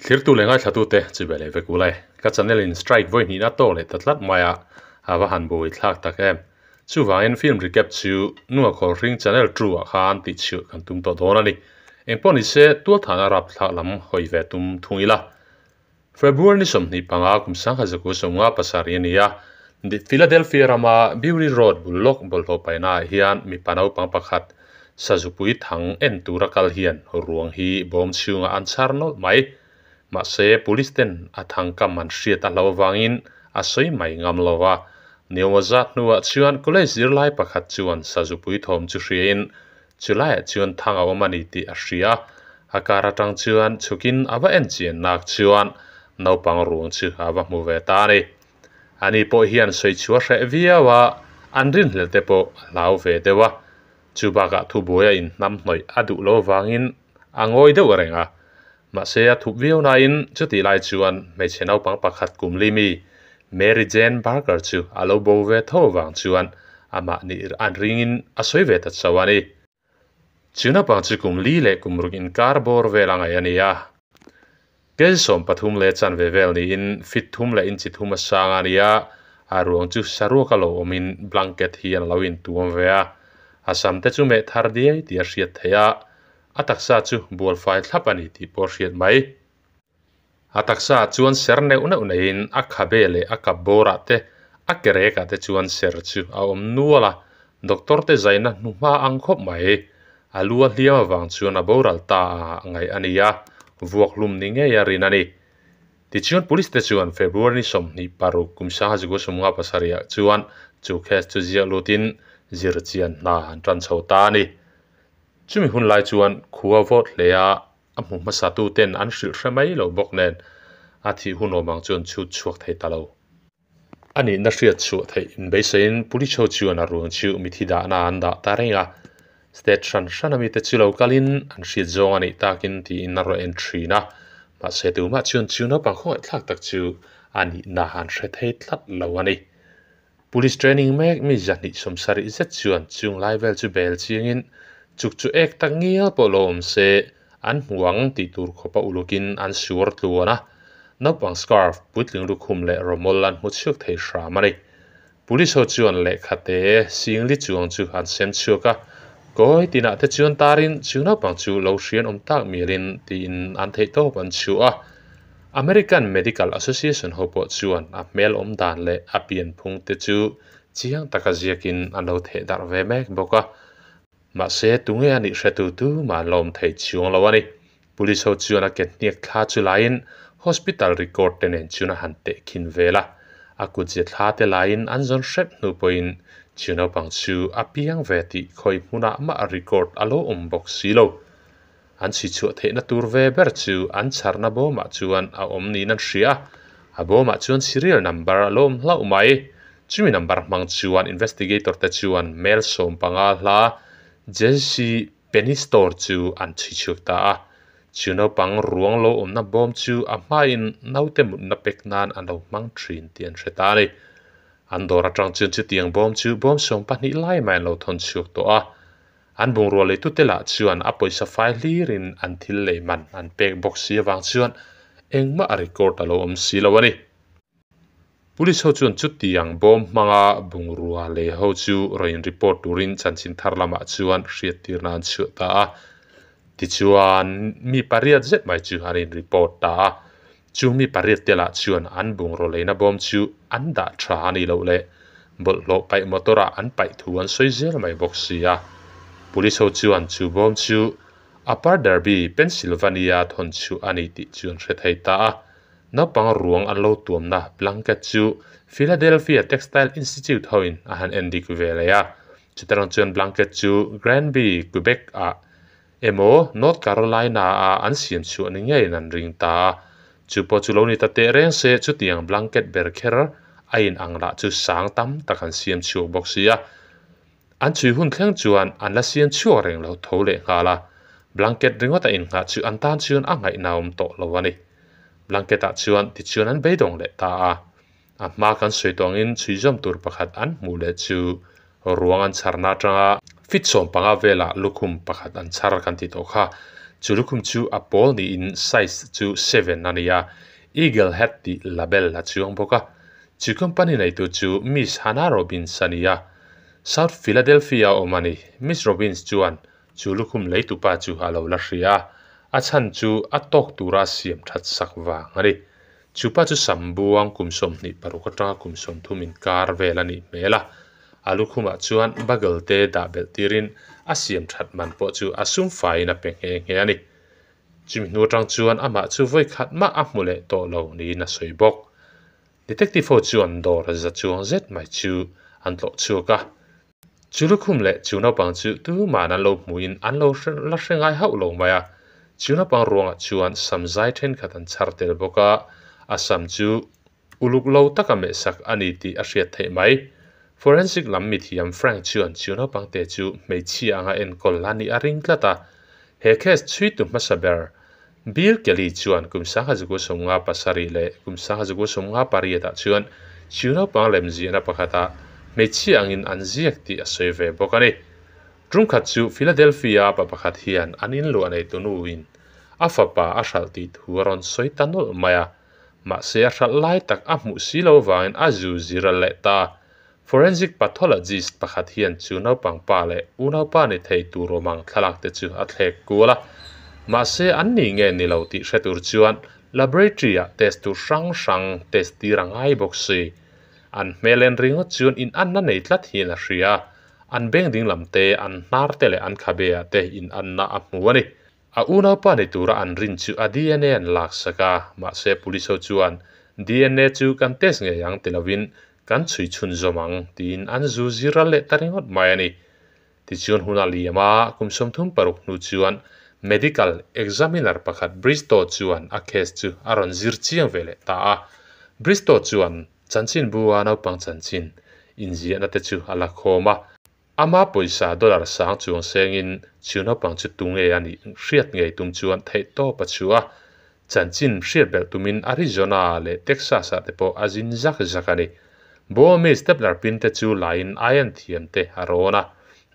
Thirtu leh ngaithlatute chu ve leh vek ula e. Ka channel in strike vawi hnihna tawk leh ta tlat mai a, a va han buai thlak tak em. Chuvangin film recap chu Nunga Khawlhring channel true ah khan tih chhiah kan tum tawh dawn a ni. Engpawh ni se tualthahna rapthlak lam hawi ve tum thung ila. February ni 25 kum 1957 a ni a, Philadelphia rama Bury Road bul lawk bawlhhlawh paihnaah hian mipa naupang pakhat Sazupui thang en tura kal hian ruang hi bawm chhungah an chhar nawlh mai. Mahse, police ten a thang kam an hriat a hlauh avangin a sawi mai ngam lo va. Niawma zat hnuah chuan college zirlai pakhat chuan Sazupui thawm chu hriain chulaiah chuan thang a awm a ni tih a hria. A kar atang chuan chhukin a va en chian nak chuan naupang ruang chu a va hmu ve ta a ni. Ani pawh hian sawi chhuah hreh viau a, an rinhlelh te pawh a hlau ve deuh a. Chu bakah thubuai a inhnam hnawih a duh lo avangin a ngawi deuh reng a. Mahse a thup viau nain chutih lai chuan hmeichhe naupang pakhat kum li mi Mary Jane Barker chu a lo bo ve tho avang chuan amah nih an ringin a sawi ve ta chauh a ni. Chu naupang chu kum li leh kum ruk inkar bawr vel a ngaih a ni a. Kel 33.5 vel niin fit thum leh inchi thum a sang a ni a, a ruang chu saruak a lo awmin blanket hian a lo intuam ve a. A sam te chu meh thar diai tih a hriat theih a, a taksa chu bual fai thlap a ni tih pawh a hriat mai. A taksa chuan ser neuh neuh neiin a khabe leh a kap bawrah te, a ke rekah te chuan ser chu a awm nual a, doctor te zaina hnuhma ang khawp mai. A lu a hliam avang chuan a boral ta a ngaih a ni a, vuak hlum ni ngei a rin a ni. Tichuan police te chuan February ni 26 kum 1957 ah chuan chu case chu ziak lutin zir chian hna an tan chho ta a ni. Chumi hun lai chuan khua vawt hle a, a hmu hmasa tu ten an hrilh hre mai lo bawk nen a thih hun awm ang chuan chhut chhuak thei ta lo. A nihna hriat chhuah theih inbeisaiin police ho chuan a ruang chu mithi dahna an dah ta reng a. State hran hran ami te chu lo kalin an hriat zawng a nih takin tiin a rawn en thin a. Mahse tumah chuan chu naupang khawngaihthlak tak chu a nihna an hre thei tlat lo a ni. Police training mek mi 270 zet chuan chung lai vel chu bel chiangin chuk chu ek tak ngial pawh lo awm se an hmu ang tih tur khawpa ulukin an suar tluan a. Naupang scarf puitling lukhum leh rawmawl an hmu chhuak thei hram a ni. Police ho chuan lehkha te singli chuang chu an sem chhuak a, kawi tinah te chuan tarin chu naupang chu lo hrian awm tak mialin tiin an theihtawp an chhuah a. American Medical Association ho pawh chuan a hmel awm dan leh a pianphung te chu chiang taka ziakin an lo theh darh ve mek bawk a. Mahse tunge a nih hretu tu mah an la awm thei chuang lo a ni. Police ho chuan a ke hniak thla chu laiin hospital record te nen chuan a han teh khin vel a. A kut zia thla te laiin an zawn hrep hnu pawhin chu naupang chu a piang ve tih khawi hmunah mah record a lo awm bawk si lo. An chhi chhuah theihna tur ve ber chu an chharna bawmah chuan a awm niin an hria a, a bawmah chuan serial number a lo awm hlauh mai. Chumi number hmang chuan investigator te chuan mail 15 hla JC Penny Store chu an chhui chhuak ta a. Chu naupang ruang lo awmna bawm chu a hmain naute mutna pek nan an lo hmang thin tih an hre ta a ni. An dawr atang chuan chutiang bawm chu bawm 12 lai mai an lo thawn chhuak tawh a. An bungrua leitute lah chuan a pawisa fai hlirin an thil lei man an pek bawk si avang chuan engmah a record a lo awm si lo a ni. Police ho chuan chutiang bawm hmanga bungrua lei ho chu rawn report turin chanchin thar lamah chuan hriat tirna an chhuah ta a. Tichuan mi pariat zet mai chu an in report ta a. Chu mi pariat te lah chuan an bungraw leina bawm chu an dah tha a ni loh leh bawlhhlawh paih motor ah an paih thu an sawi zel mai bawk si a. Police ho chuan chu bawm chu Upper Darby, Pennsylvania thawn chhuah a ni tih chu an hre thei ta a. Naupang ruang an lo tuamna blanket chu Philadelphia Textile Institute hoin a han en dik ve leh a. Chutarang chuan blanket chu Granby, Quebec ah emaw North Carolina ah an siam chhuah ni ngeiin an ring ta a. Chu pawh chu lo ni ta teh reng se chutiang blanket ber kher a in ang lah chu sang tam tak an siam chhuak bawk si a. An chhui hun thleng chuan an la siam chhuak reng lo tho leh nghal a. Blanket ringawt a innghah chu an tan chuan a ngaihna awm tawh lo a ni. Blanket ah chuan tichuan an beidawng leh ta a. A hma kan sawi tawh angin chhui zawm tur pakhat an hmuh leh chu ruang an chharna atanga fit 15 velah lukhum pakhat an chhar kan ti tawh kha. Chu lukhum chu a pawl niin size chu seven a ni a, Eagle Hat tih label a chuang bawk a. Chu company neitu chu Miss Hannah Robbins a ni a, South Philadelphia a awm a ni. Miss Robbins chuan chu lukhum leitupa chu a lo la hria a, a chhan chu a tawk tura siam that sak vang a ni. Chupa chu sam buang kum 26 atanga kum 30 inkar vel a nih hmel a, a lukhumah chuan bugle te dah belh tirin a siam that man pawh chu a sum faiin a pe nghe nghe a ni. Chumi hnu atang chuan amah chu vawi khat mah a hmu leh tawh lo niin a sawi bawk. Detective ho chuan dawr za chuang zet mai chu an tlawh chhuak a. Chu lukhum leh chu naupang chu tuman an lo hmuhin an lo la hre ngai hauh lo mai a. Chu naupang ruangah chuan sam zai thenkhat an chhar tel bawk a, a sam chu uluk lo taka mehsak a ni tih a hriat theih mai. Forensic lam mithiam Frank chuan chu naupang te chu hmeichhia anga enkawl a nih a ring tlat a. He case chhuitu hmasa ber Bill Kelly chuan kum 1957 leh kum 1958 ah chuan chu naupang lemziahna pakhata hmeichhia angin an ziak tih a sawi ve bawk a ni. Tumkhat chu Philadelphia pa pakhat hian an inluah nei tunuin a fapa a hralh tih thu a rawn sawi ta nawlh mai a, mahse a hralh lai tak a hmuh si lo vangin a zu zir a leh ta. Forensic pathologist pakhat hian chu naupang pa leh unaupa ni thei tur awm ang thlalak te chu a thlek kual a, mahse an ni nge ni lo tih hre tur chuan laboratory ah test tur hrang hrang test tir a ngai bawk si. An hmel en ringawt chuan in anna nei tlat hian a hria a, an beng ding lam te, an hnar te leh an khabe ah te in anna a hmu a ni. A unaupa ni tura an rin chu a DNA an laksak a, mahse police ho chuan DNA chu kan test ngei ang ti lovin kan chhui chhun zawm ang tiin an zu zir ral leh ta ringawt mai a ni. Tichuan hun a liam a, kum 36 hnu chuan medical examiner pakhat Bristow chuan a case chu a rawn zir chiang ve leh ta a. Bristow chuan chanchin bu a naupang chanchin inziahna te chu a la khawm a. Ama pawisa dollar sang chuang sengin chu naupang chu tunge a nih hriat ngei tum chuan theih tawp a chhuah a. Chanchin hriat belh tumin Arizona leh Texas ah te pawh a zin zak zak a ni. Bawmi stapler pin te chu laiin iron thiam te a rawn a,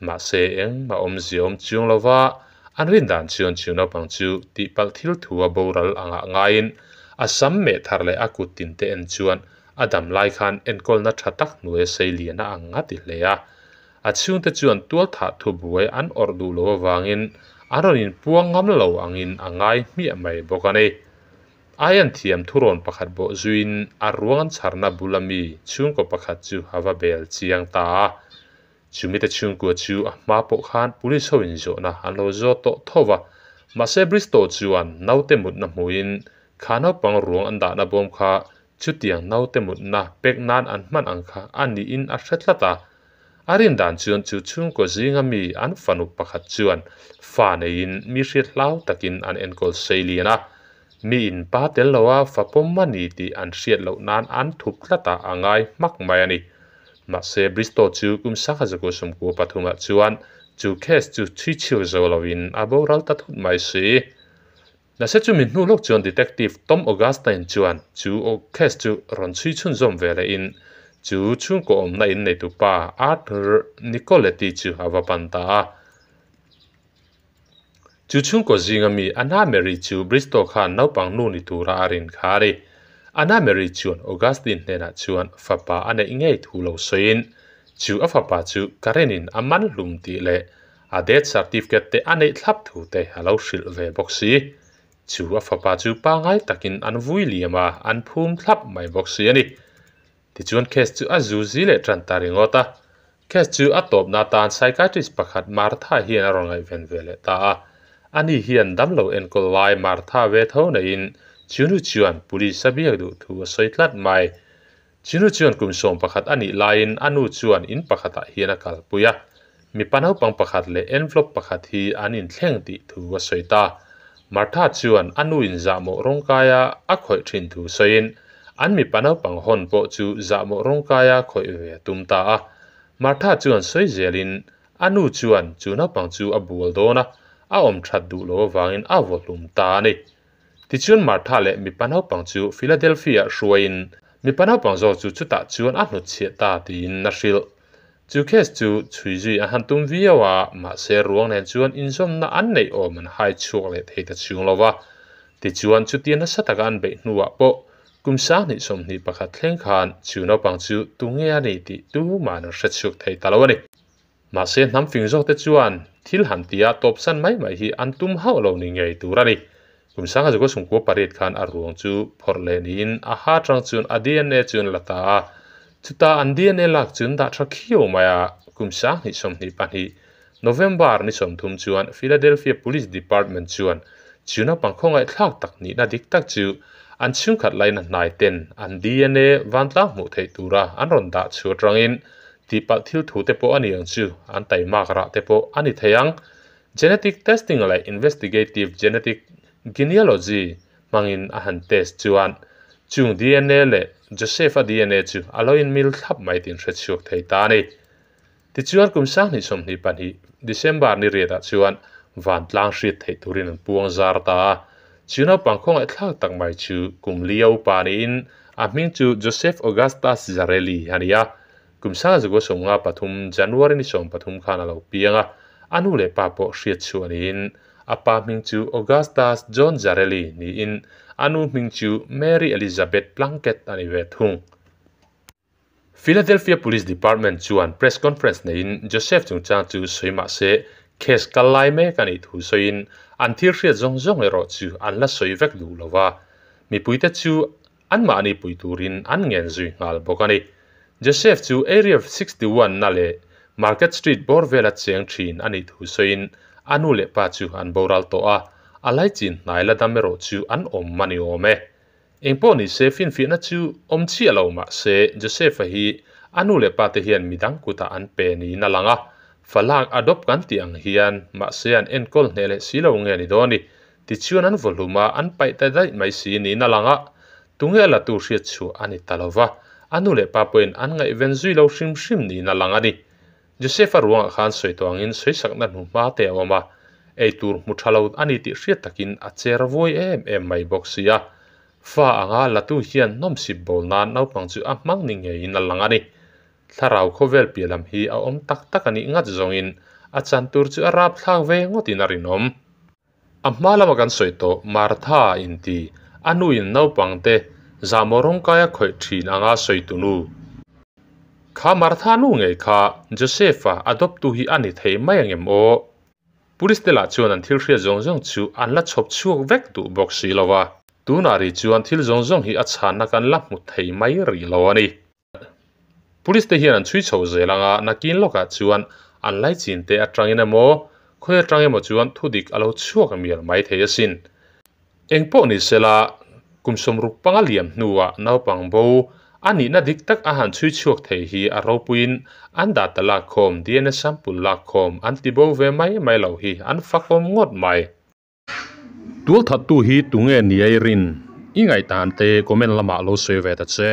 mahse engmah awmzia awm chuang lova an rin dan chuan chu naupang chu tihpalh thil thu a boral angah ngaiin a sam meh thar leh a kut tin te en chuan a dam lai khan enkawlna tha tak hnuai sei lian a ang a ti hle a. A chhungte chuan tual thah thu buai an awrh duh lo avangin an rawn inpuang ngam lo angin a ngai hmiah mai bawk a ni. Iron thiam thurawn pakhat bawh zuiin a ruang an chharna bula mi chhungkaw pakhat chu a va bel chiang ta a. Chumite chhungkua chu a hma pawh khan police ho inzawhna an lo zawt tawh tho va. Mahse Bristow chuan naute mutna hmuhin kha naupang ruang an dahna bawm kha chutiang naute mutna pek nan an hman ang kha a niin a hre tlat a. A rin dan chuan chu chhungkaw zinga mi an fanu pakhat chuan fa neiin mi hriat hlau takin an enkawl sei lian a. Mi in pa tel lo a fa pawm a ni tih an hriat loh nan an thup tlat a a ngai hmak mai a ni. Mahse Bristow chu kum 1993 ah chuan chu case chu chhui chhiak zo loin a boral ta thut mai si. Nase chu mi hnu lawk chuan detective Tom Augustine chuan chu case chu rawn chhui chhun zawm ve lehin chu chhungkaw awmna in neitu pa Arthur Nicoletti chu a va pan ta a. Chu chhungkaw zinga mi Anna Mary chu Bristow khan naupang nu ni tura a rin kha a ni. Anna Mary chuan Augustine hnenah chuan fapa a neih ngei thu lo sawiin chu a fapa chu Karen-in a man hlum tih leh a death certificate te a neih thlap thu te a lo hrilh ve bawk si. Chu a fapa chu pangai takin an vui liam a, an phum thlap mai bawk si a ni. Tichuan case chu a zu zi leh tan ta ringawt a. Case chu a tawpna tan psychiatrist pakhat Martha hian a rawn ngaihven ve leh ta a. Ani hian damlo enkawl lai Martha ve tho neiin chunu chuan police a biak duh thu a sawi tlat mai. Chunu chuan kum 11 a nih laiin a nu chuan in pakhatah hian a kalpui a. Mipa naupang pakhat leh envelope pakhat hi an inthleng tih thu a sawi ta. Martha chuan a nu in zahmawh rawngkaia a khawih thin thu sawiin an mipa naupang hawn pawh chu zahmawh rawngkaia khawih ve a tum ta a. Martha chuan sawi zelin a nu chuan chu naupang chu a bual dawn a, a awm that duh lo avangin a vaw hlum ta a ni. Tichuan Martha leh mipa naupang chu Philadelphia hruaiin mipa naupang zawk chu chutah chuan a hnutchhiah ta tiin a hrilh. Chu case chu chhui zui an han tum viau a, mahse ruang nen chuan inzawmna an neih awm an hai chhuak leh thei ta chhung lo va. Tichuan chutia nasa taka an beih hnuah pawh kum 2021 thleng khan chu naupang chu tunge a ni tih tuman an hre chhuak thei ta lo a ni. Mahse hnam fing zawk te chuan thil han tia tawpsan mai mai hi an tum hauh lo ni ngei tur a ni. Kum 1998 khan a ruang chu phawrh leh niin a ha tang chuan a DNA chu an la ta a, chuta an DNA lak chu an dah tha khiau mai a. Kum 2022 November ni 30 chuan Philadelphia Police Department chuan chu naupang khawngaihthlak tak nihna dik tak chu an chhungkhat laina hnai ten an DNA vantlang hmuh theih tura an rawn dah chhuah atangin tihpalh thil thu te pawh a ni ang chu, an taimak rah te pawh a ni thei ang. Genetic testing leh investigative genetic genealogy hmangin a han test chuan chung DNA leh Joseph-a DNA chu a lo inmil thlap mai tih an hre chhuak thei ta a ni. Tichuan kum 2022 December ni riatah chuan vantlang hriat theih turin an puang zar ta a. Chu naupang khawngaihthlak tak mai chu kum li a upa niin a hming chu Joseph Augustus Zarelli a ni a. Kum 1953 January ni 13 khan a lo piang a, a nu leh pa pawh hriat chhuah niin a pa hming chu Augustus John Zarelli niin a nu hming chu Mary Elizabeth Plunkett a ni ve thung. Philadelphia Police Department chuan press conference neiin Joseph chungchang chu sawi mah se case kal lai mek a nih thu sawiin an thil hriat zawng zawng erawh chu an la sawi vek duh lo va, mipuite chu anmahni pui turin an ngen zui nghal bawk a ni. Joseph chu Area 61 na leh Market Street bawr vela cheng thin a nih thu sawiin a nu leh pa chu an boral tawh a, a laichin hnai la dam erawh chu an awm a ni awm e. Engpawh ni se finfiahna chu awm chiah lo mah se Joseph-a hi a nu leh pa te hian midang kutah an pe niin a lang a, falak adopt kan tih ang hian mahse an enkawl hneh leh si lo nge ni dawn ni tichuan an vawhlum a, an paih ta daih mai si niin a lang a, tunge a latu hriat chhuah a ni ta lo va, a nu leh pa pawhin an ngaihven zui lo hrim hrim niin a lang a ni. Joseph-a ruangah khan sawi tawh angin sawisakna hnuhma te a awm a, ei tur hmu tha lo a ni tih hriat takin a cher vuai em em mai bawk si a. Fa anga latu hian nawmsip bawl nan naupang chu a hmang ni ngeiin a lang a ni. Thlarau khawvel piah lam hi a awm tak tak a nih ngat zawngin a chan tur chu a rapthlak ve ngawtin a rinawm. A hma lama kan sawi tawh Martha inti a nuin naupangte zahmawh rawngkai a khawih thin anga sawi tu nu. Kha Martha nu ngei kha Joseph-a adopt tu hi a ni thei mai angem aw? Police te lah chuan an thil hriat zawng zawng chu an la chhawp chhuak vek duh bawk si lo a. Tunah rih chuan thil zawng zawng hi a chhanna kan la hmu thei mai rih lo a ni. Police te hian an chhui chho zel anga nakin lawkah chuan an laichin te atangin emaw khawi atang emaw chuan thudik a lo chhuak mial mai thei asin. Engpawh ni sela kum 65 liam hnuah naupang bo a nihna dik tak a han chhui chhuak thei hi a ropuiin an data lakkhawm DNA sample lakkhawm an ti bo ve mai mai lo hi an fakawm ngawt mai. Tualthattu hi tunge ni a i rin? I ngaihdan te comment lamah lo sawi ve ta che.